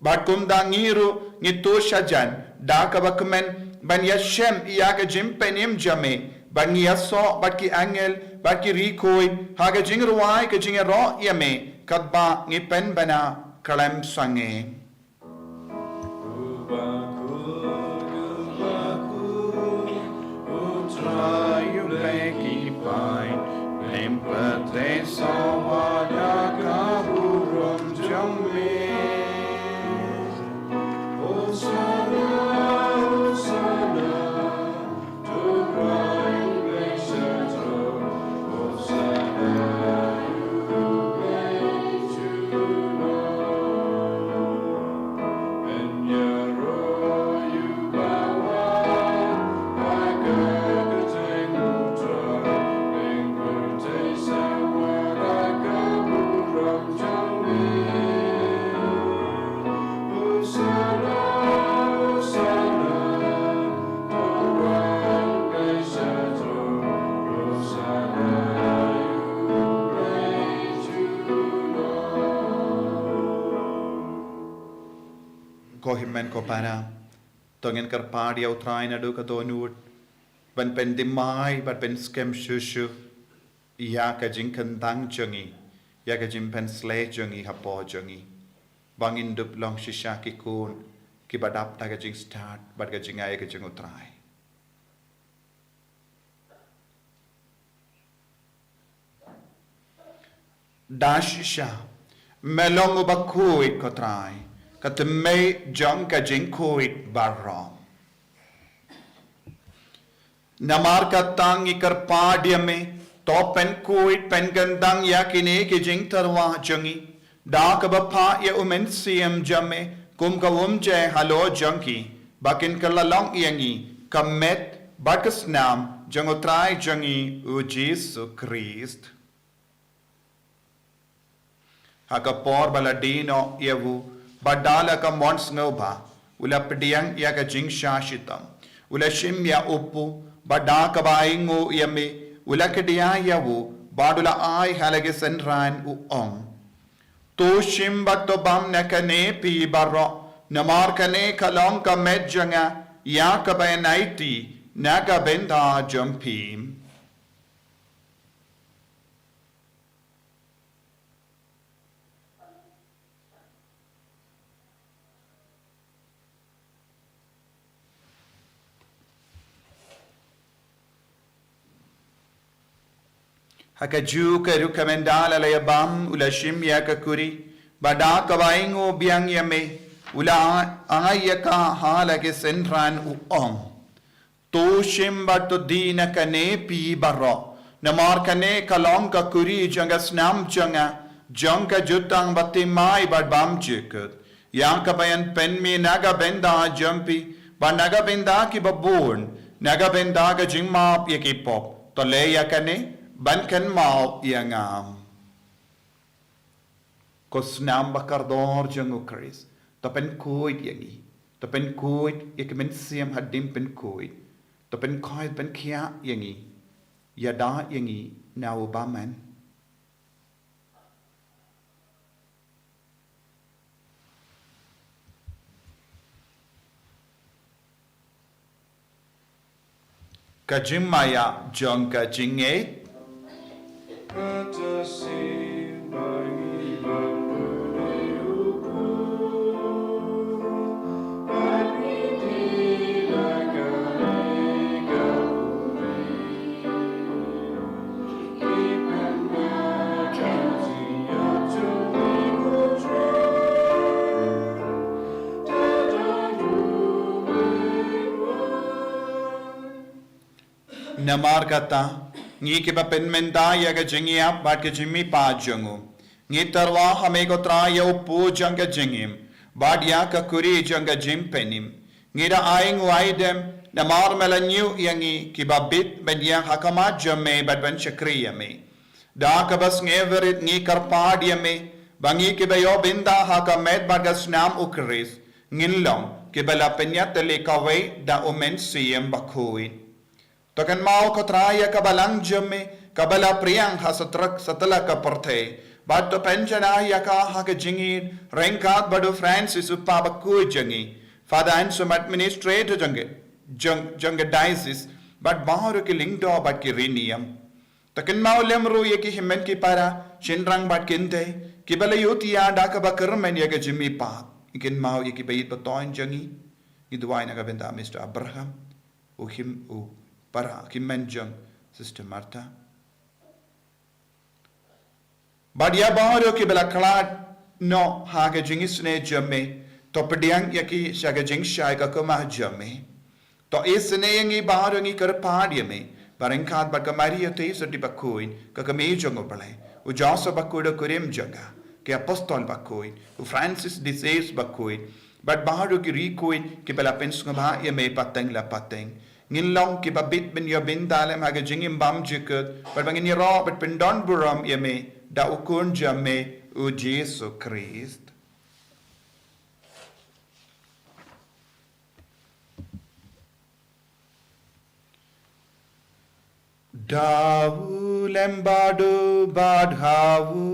Bad kumta ngi ruh ngi tuh shajan da kaba kmen ban ïashem ïa ka jingpynim jong me, bad ngi ïasoh bad ki angel bad ki riewkhuid ha ka jingrwai ka jingïaroh ïa me, katba ngi pynbna khlem sangeh. U Bakhuid, U Bakhuid, U Trai U Blei ki kpa, lem pyrthei sawa da ka burom jong me. Hosanna, Hosanna. Ko hynmen ko para, to ngin kyrpad ïa U Trai naduh ka dohnud ban pyndem bad pynskhem shuh shuh ïa ka jingkyndang jong ngi, ïa ka jingpynsleh jong ngi hapoh jong ngi, ba ngin dup long shisha ki khun kiba dap da ka jingstad bad ka jingai ka jong U Trai. Da shisha, me long uba khuid ko Trai, ka thymmei jong ka jingkhuid baroh. Namar kata ngi kyrpad ïa me, to pynkhuid pynkyndang ïa kine ki jingtyrwa jong ngi da kaba phah ïa U Mynsiem jong me kum ka umjai halor jong ki, ba kin kylla long ïa ngi ka met bad ka snam jong U Trai jong ngi U Jisu Khrist. Ha ka por ba la die noh ïa u, bad da la ka mon sngewbha, u la pdiang ïa ka jingshah shitom, u la shim ïa u kpu, bad da kaba ainguh ïa me, u la kdiah ïa u, bad u la ai ha la ki synran, u ong: To shim bad to bam na kane phi baroh, namar kane ka long ka met jong nga, ïa kaba yn aiti na ka bynta jong phi. Ha kajuh ka rukom, ynda la ïa bam, u la shim ïa ka khuri, bad da kaba ainguh biang ïa me, u la ai ïa ka ha la ki synran, u ong: To shim bad to die na kane phi baroh, namar kane ka long ka khuri jong ka snam jong nga, jong ka jutang bathymmai bad bymjukut, ïa kaba yn pynmih na ka bynta jong phi bad na ka bynta kiba bun, na ka bynta ka jingmap ïa ki pop. To leh ïa kane ban kynmaw ïa nga. Ko snam ba kordor jong U Khrist, to pynkhuid ïa ngi, to pynkhuid ïa ki mynsiem hadien pynkhuid, to pynkhuid pynkhiah ïa ngi, ïada ïa ngi na u bymman. Ka jingmaïa jong ka jingngeit. Namar kata, ngi kiba pynmynta ïa ka jingïap bad ka jingmihpat jong u, ngi tyrwa ha me ko Trai ïa u kpu jong ka jingim, bad ïa ka khuri jong ka jingpynim. Ngi da ainguh aidem, namar me la ñiuh ïa ngi kiba bit ban ïeng ha khmat jong me bad ban shakri ïa me. Da kaba sngewrit ngi kyrpad ïa me, ba ngi kiba ïoh bynta ha ka met bad ka snam U Khrist, ngin long kiba la pynïatylli kawei da U Mynsiem Bakhuid. To kynmaw ko Trai ïa ka balang jong me, kaba la pdiang ha satlak satlak ka pyrthei, bad to pynjanai ïa ka ha ka jingïeid, ryngkat bad u Francis u Kpa Bakhuid jong ngi, Father Anselm, administrator jong ka, jong, jong ka diocese, bad baroh ki lyngdoh bad ki riewniam. To kynmaw lem ruh ïa ki hynmen ki para, shynrang bad kynthei, kiba la ïohthiah da kaba kyrmen ïa ka jingmihpat. Kynmaw ïa ki baieit ba thoiñ jong ngi. Ngi duwai na ka bynta Mister Abraham, u hynmen, u para, u hynmen jong Sister Martha. Bad ïa baroh kiba la khlad noh ha ka jingisynei jong me, to pdiang ïa ki sha ka jingshai ka khmat jong me. To isynei ïa ngi baroh, ngi kyrpad ïa me, ba ryngkat bad ka Maria Theisotti Bakhuid, ka kmie jong U Blei, u Joseph Bakhuid u kurim jong ka, ki apostol bakhuid, u Francis de Sales Bakhuid, bad baroh ki riewkhuid kiba la pynsngewbha ïa me pateng la pateng, ngin long kiba bit ban ïoh bynta lem ha ka jingim bymjukut, bad ba ngin ïaroh bad pyndonburom ïa me da u Khun jong me, u Jisu Khrist. Da u lem bad u bad ha u,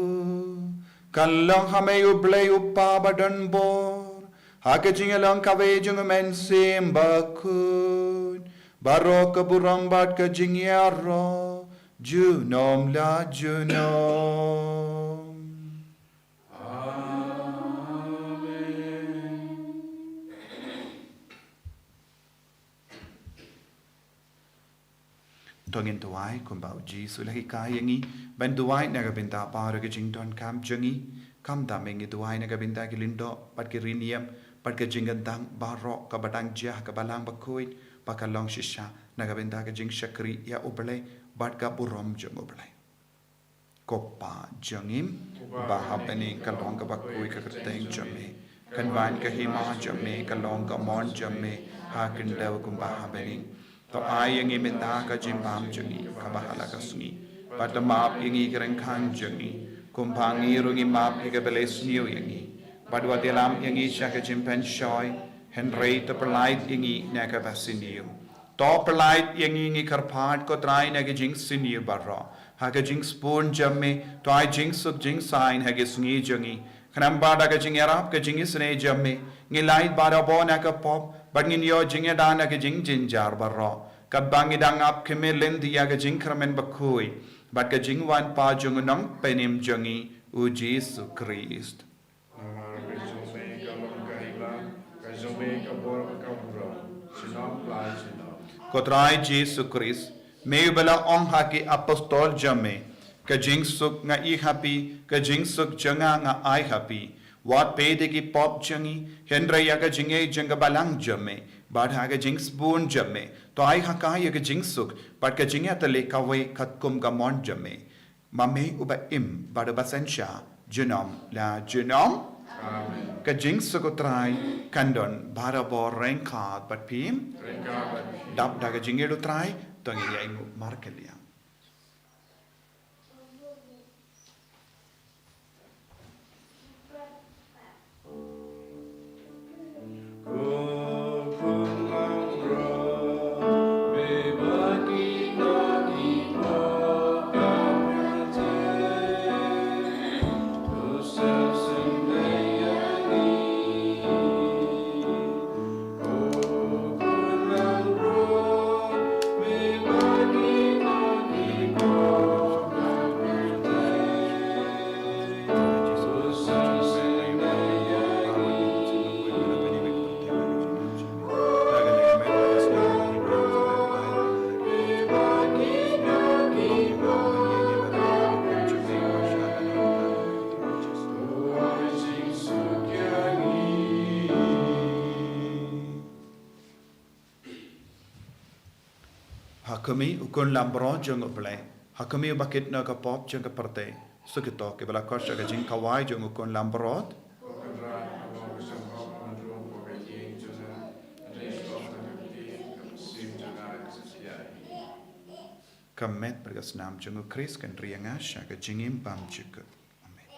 kan long ha me U Blei U Kpa badonbor, Ha ka jingïalong kawei jong u Mynsiem Bakhuid, baroh ka burom bad ka jingïaroh, junom la junom. Amen. To ngin duwai kumba u Jisu u la hikai ïa ngi ban duwai na ka bynta baroh ki jingdonkam jong ngi. Kumta me ngi duwai na ka bynta ki lyngdoh bad ki riewniam bad ka jingkyntang baroh kaba dang jia ha ka Balang Bakhuid, ba kan long shisha na ka bynta ka jingshakri ïa U Blei bad ka burom jong U Blei. Ko Pa jong ngi ba ha bneng, ka long kaba khuid ka kyrteng jong me. Kan wan ka hima jong me, ka long ka mon jong me ha khyndew kumba ha bneng. To ai ïa ngi mynta ka jingbam jong ngi kaba ha la ka sngi. Bad to map ïa ngi ki ryngkang jong ngi, kumba ngi ruh ngi map ïa kiba leh sniew ïa ngi. Bad wat ïalam ïa ngi sha ka jingpynshoi, hynrei to pyllait ïa ngi na kaba sniew. To pyllait ïa ngi, ngi kyrpad ko Trai, na ka jingsniew baroh. Ha ka jingsbun jong me, to ai jingsuk jingsaiñ ha ka sngi jong ngi. Khnang ba da ka jingïarap ka jingisynei jong me, ngin lait barabor na ka pop, bad ngin ïoh jingïada na ka jingjynjar baroh. Katba ngi dang ap khmih lynti ïa ka jingkyrmen bakhuid bad ka jingwan pat jong u Nongpynim jong ngi, u Jisu Khrist. Namar ka jong me ka long ka hima, ka jong me ka bor bad ka burom, junom la junom. Ko Trai Jisu Khrist, me uba la ong ha ki apostol jong me, ka jingsuk nga ïoh ha phi, ka jingsuk jong nga nga ai ha phi. Wat peit ïa ki pop jong ngi, hynrei ïa ka jingngeit jong ka Balang jong me, bad ha ka jingsbun jong me, to ai ha ka ïa ka jingsuk bad ka jingïatylli kawei katkum ka mon jong me. Ma me uba im bad uba synshar, junom la junom. Amen. Ka jingsuk u Trai kan don barabor ryngkat bad phi. Ryngkat bad phi. Dap da ka jingïeit u Trai, to ngin ïa ainguh markylliang. Ha khmih u Khun Langbrot jong U Blei, ha khmih uba kit noh ïa ka pop jong ka pyrthei, suk ïa kito kiba la khot sha ka jingkhawai jong u Khun Langbrot. Ka met bad ka snam jong U Khrist kan ri ïa nga sha ka jingim bymjukut. Amen.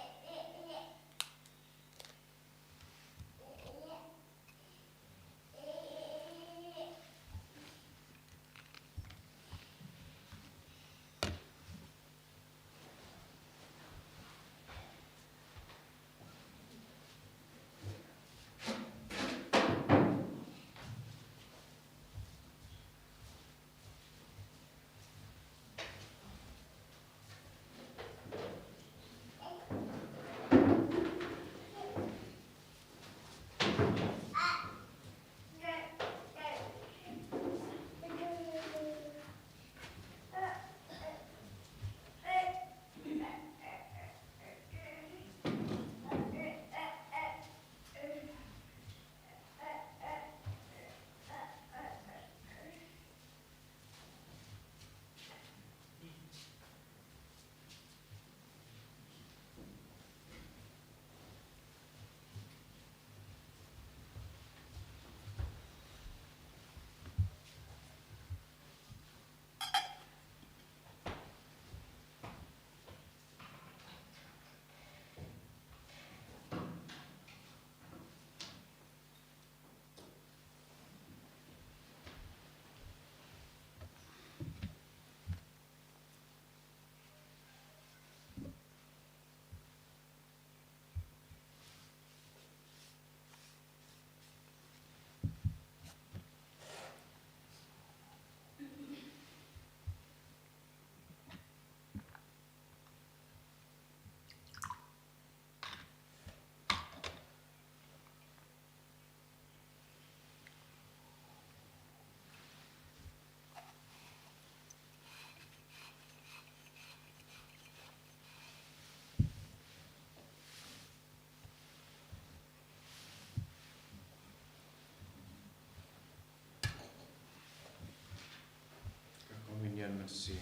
Mynsiem.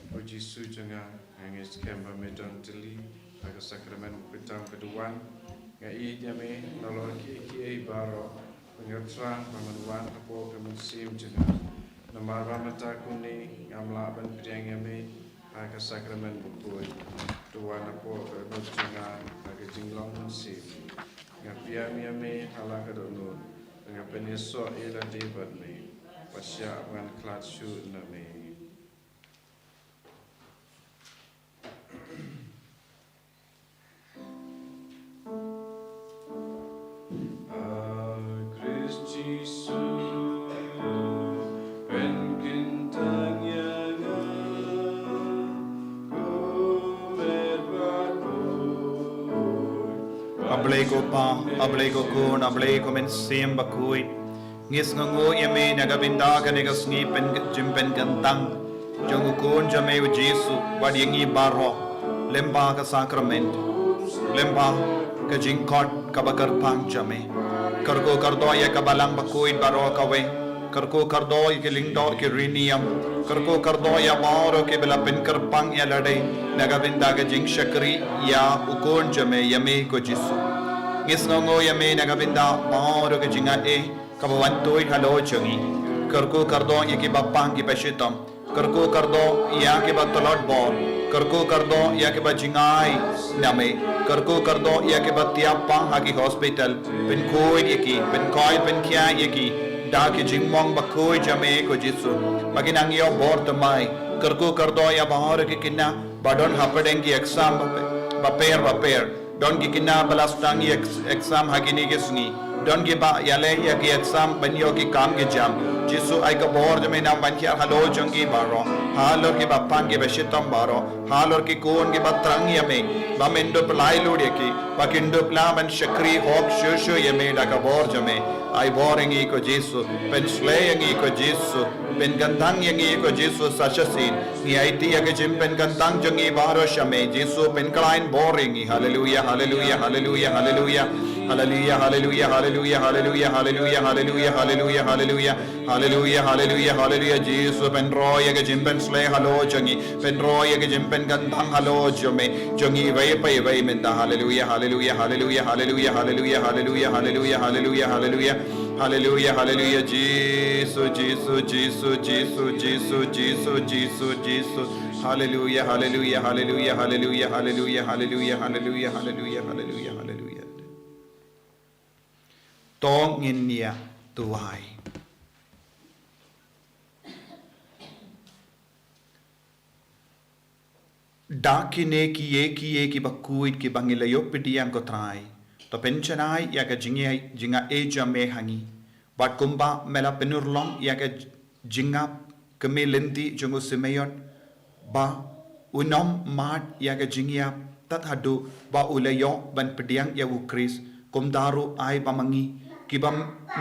Ko Jisu jong nga, nga ngeit skhem ba me don tylli ha ka sakramen ba khuid tam ka duwan. Nga ïeit ïa me nalor kiei kiei baroh, ba nga thrang ba men wan hapoh ka mynsiem jong nga. Namar ba mynta kumne ngam lah ban pdiang ïa me ha ka sakramen ba khuid. To wan hapoh ka dohnud jong nga ha ka jinglong mynsiem. Nga pdiang ïa me ha la ka dohnud, ba nga pynïasoh ïa lade bad me, bad shah ba ngan khlad shuh na me. A Blei ko Pa, a Blei ko Khun, a Blei ko Mynsiem Bakhuid. Ngi sngewnguh ïa me na ka bynta kane ka sngi pyn, jingpynkyntang jong u Khun jong me u Jisu, bad ïa ngi baroh, lyngba ka sakramen, lyngba ka jingkhot kaba kyrpang jong me. Kyrkhu kyrdoh ïa ka balang bakhuid baroh kawei. Kyrkhu kyrdoh ïa ki lyngdoh ki rynïeng. Kyrkhu kyrdoh ïa baroh kiba la pynkyrpang ïa lade na ka bynta ka jingshakri ïa u Khun jong me, ïa me ko Jisu. Ngi sngewnguh ïa me na ka bynta baroh ka jingaiei kaba wan tuid halor jong ngi. Kyrkhu kyrdoh ïa kiba pang kiba shitom. Kyrkhu kyrdoh ïa kiba tlot bor. Kyrkhu kyrdoh ïa kiba jngai na me. Kyrkhu kyrdoh ïa kiba tiap pang ha ki hospital. Pynkhuid ïa ki, pynkhuid pynkhiah ïa ki da ki jingmong bakhuid jong me ko Jisu, ba kin nang ïoh bor thymmai. Kyrkhu kyrdoh ïa baroh ki khynnah ba don hapdeng ki exam ba, bapher bapher. Don ki khynnah ba la sdang ïa ex-, exam ha kine ki sngi. Don kiba ïaleh ïa ki exam ban ïoh ki kam ki jam. Jisu, ai ka bor jong me nang ban hiar halor jong ki baroh, halor kiba pang kiba shitom baroh, halor ki khun kiba thrang ïa me, ba men dup lai lut ïa ki, ba kin dup lah ban shakri hok shuh shuh ïa me da ka bor jong me. Ai bor ïa ngi ko Jisu, pynsleh ïa ngi ko Jisu, pynkyntang ïa ngi ko Jisu sa shisien. Ngi aiti ïa ka jingpynkyntang jong ngi baroh sha me Jisu, pynkhlaiñ bor ïa ngi. Haleluia, haleluia, haleluia, haleluia. Haleluia, haleluia, haleluia, haleluia, haleluia, haleluia, haleluia, haleluia. Haleluia, haleluia, haleluia, Jisu, pynroi ïa ka jingpynsleh halor jong ngi, pynroi ïa ka jingpynkyntang halor jong me, jong ngi iwei pa iwei mynta. Haleluia, haleluia, haleluia, haleluia, haleluia, haleluia, haleluia, haleluia, haleluia. Haleluia, haleluia, Jisu, Jisu, Jisu, Jisu. Haleluia, haleluia, haleluia, haleluia, haleluia, haleluia, haleluia, haleluia, haleluia, haleluia. To ngin ïa duwai. Da kine kiei kiei kiba khuid kiba ngi la ïoh pdiang ko Trai, to pynjanai ïa ka jingïa, jingaiei jong me ha ngi. Bad kumba me la pynurlong ïa ka jingïap kmie lynti jong u Simeon, ba un ym mad ïa ka jingïap tad haduh ba u la ïoh ban pdiang ïa u Khrist. Kumta ruh ai ba ma ngi kiba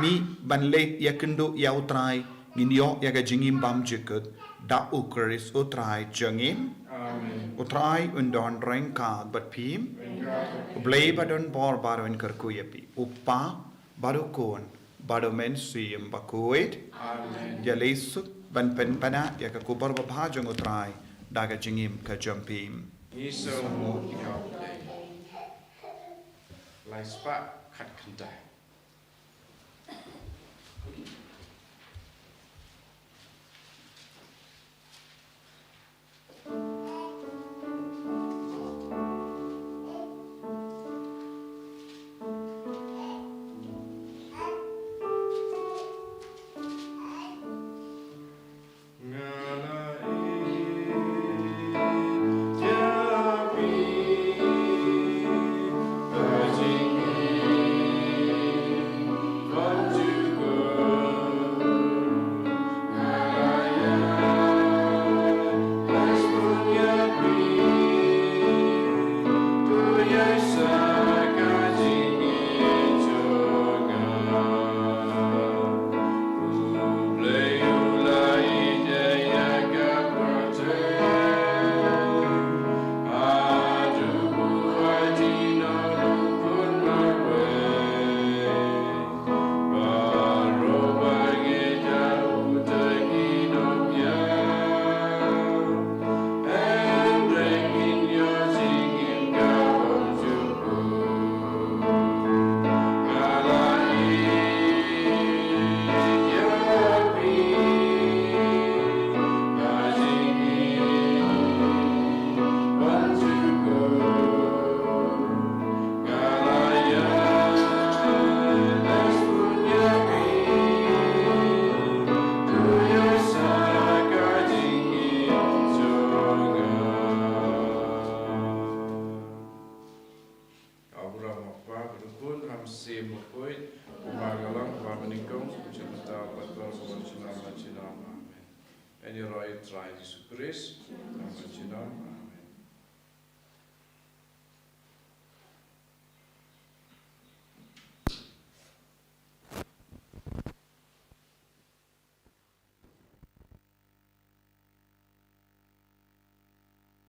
mih ban leit ïakynduh ïa u Trai, ngin ïoh ïa ka jingim bymjukut da u Khrist u Trai jong ngi. Amen. U Trai un don ryngkat bad phi. Ryngkat bad phi. U Blei ba don bor baroh un kyrkhu ïa phi. U Pa, bad u Khun, bad u Mynsiem Bakhuid. Amen. Ïa leit suk ban pynpaw ïa ka khubor babha jong u Trai da ka jingim ka jong phi. Ngi sngewbha ïa u Blei. Lai spah khatkhyndai. Ïaroh ïa u Trai Jisu Khrist. Ïa u ban sdang.